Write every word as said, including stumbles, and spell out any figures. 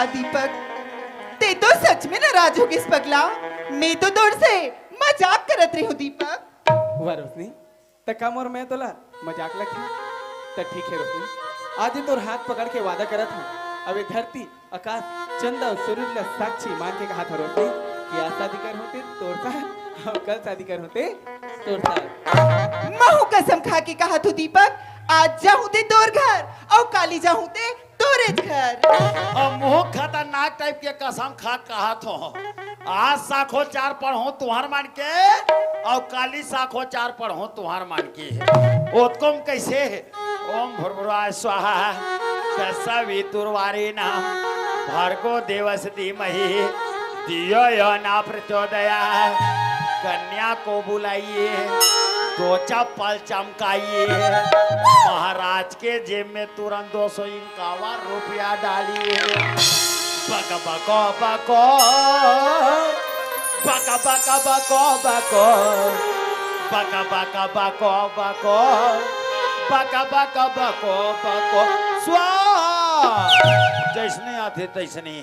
दीपक, ते तो सच में नाराज हो गिस पगला। मैं तो तोर से मजाक करत रही हूँ दीपक। वाह रोशनी, त का मोर मैं तोला मजाक लगथे? त ठीक हे रोशनी, आज ये तोर हाथ पकड़ के वादा करत हूँ, अब ये धरती, आकाश, चंदा अउ सूरज ला साक्षी मान के कहाथों रोशनी कि आज शादी करहूँ ते तोर साथ, अउ कल शादी करहूँ ते तोर साथ। महूँ कसम खा के कहाथों दीपक, आज जाहूँ ते तोर घर अउ काली जाहूँ ते तोरेच घर। अब महूँ खतरनाक टाइप के कसम खा कहाथों, आज साखोचार पढ़हूँ तुँहर मन के, अउ काली साखोचार पढ़हूँ तुँहर मन के। ओतको म कइसे? ओम भूर्भुवः स्वाहा तत्सवितुर्वरेण्यं भर्गो देवस्य धीमहि धियो यो न प्रचोदयात्। कन्या को बुलाइए, दो चप्पल चमकाइए, महाराज के जेब में तुरंत दो सौ इक्यावन रुपया डालिए। बक बक बक, बक बक बक बक, बक बक बक बक, बक बक बक बक, स्वाहा। जइसने आथे तइसने।